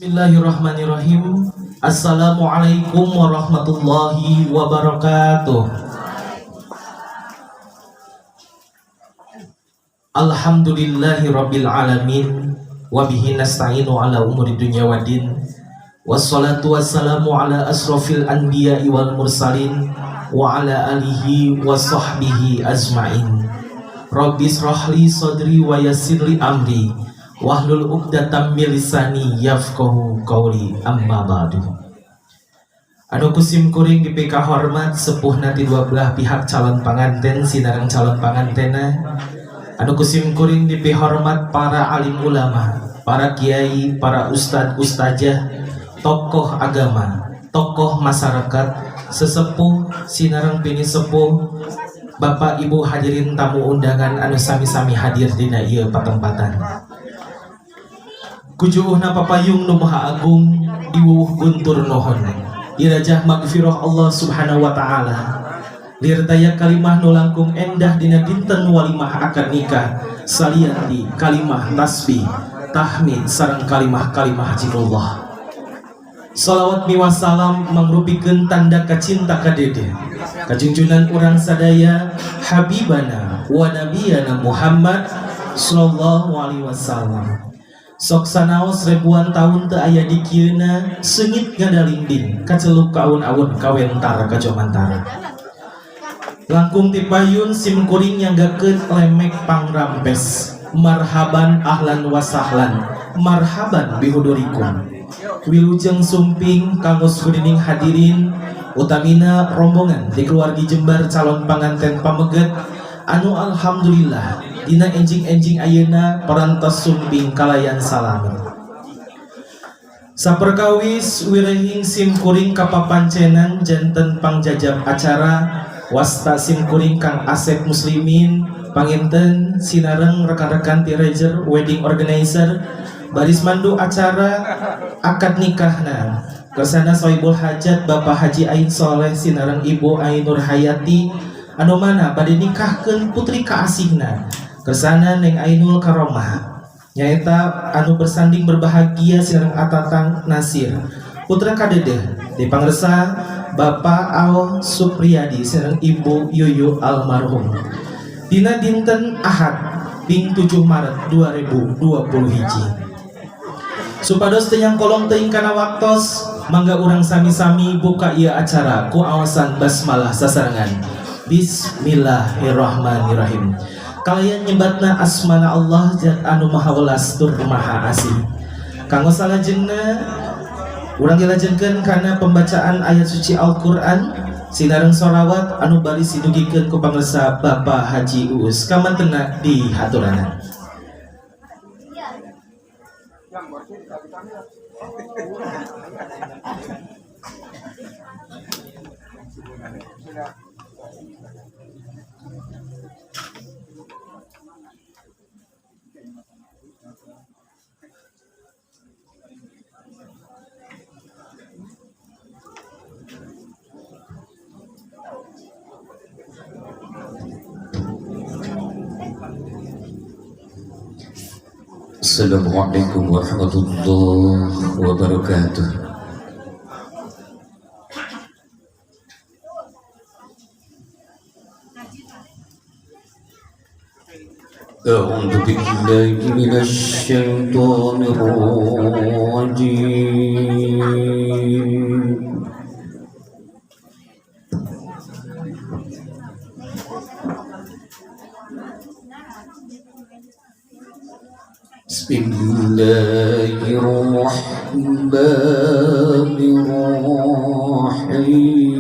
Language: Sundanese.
Bismillahirrahmanirrahim. Assalamualaikum warahmatullahi wabarakatuh. Alhamdulillahi rabbil alamin, wabihi nasta'inu ala umuri dunya waddin. Wassalatu wassalamu ala asrofil anbiya'i wal mursalin wa ala alihi wa sahbihi ajmain. Rabbi israh li sadri wa yassir li amri wahlul 'uqdatam min lisani yafqahu qawli. Amma ba'du. Anu ku sim kuring dipika hormat sepuhna ti dua belah pihak calon panganten sinareng calon pangantena. Anu ku sim kuring dipihormat para alim ulama, para kiai, para ustad ustazah, tokoh agama, tokoh masyarakat, sesepuh sinareng pinisepuh, Bapak Ibu hadirin tamu undangan anu sami-sami hadir dina ieu patempatan. Ku juuhna papayung nu maha agung, diwuwuh guntur nuhun dirajah magfirah Allah Subhanahu wa taala. Lir taya kalimah nu langkung endah dina dinten walimah akad nikah salian ti kalimah tasbih, tahmid sareng kalimah-kalimah zikrullah. Salawat miwah salam mangrupikeun tanda kacinta kadede kajunjunan urang sadaya, habibana wa nabiyana Muhammad sallallahu alaihi wasallam. Sok sanaos ribuan tahun teu aya dikieuna, seungit ngadalinding kacelup ka aun-aun, kawentar kajomantara. Langkung ti payun sim kuring nyanggakeun lemek pangrampes. Marhaban, ahlan wasahlan, marhaban bihudurikum. Wilujeng sumping kanggo sakudining hadirin, utamina rombongan di keluargi jembar calon panganten pameget anu alhamdulillah dina enjing-enjing ayeuna parantos sumping kalayan salamet. Saperkawis wirehing sim kuring kapapancenan janten pangjajab acara, wasta sim kuring Kang Asep Muslimin panginten sinareng rekan-rekan ti Ranger Wedding Organizer baris mandu acara akad nikahna kersana Sohibul Hajat Bapak Haji Ain Soleh sinareng Ibu Ainur Hayati anu mana bade nikahkeun putri kaasihna kersana Neng Ainul Karomah, nyaeta anu bersanding berbahagia sinareng Atatang Nasir, putra kadede di pangersa Bapak Al Supriyadi sinareng Ibu Yuyu almarhum, dina dinten Ahad ping 7 Maret 2020 hiji. Supados teu nyangkolong teuing kana waktos, mangga urang sami-sami buka ieu acara ku awasan basmalah sasarengan. Bismillahirrahmanirrahim. Kalayan nyebatna asmana Allah, zat anu maha welas tur maha asih. Kanggo salajengna urang dilajengkeun kana pembacaan ayat suci Al-Qur'an sinareng sholawat anu baris didugikeun ku pangersa Bapak Haji Uus. Kamantena dihaturanan. Assalamualaikum warahmatullahi wabarakatuh. أعوذ بالله من الشيطان الرجيم. بسم الله الرحمن الرحيم.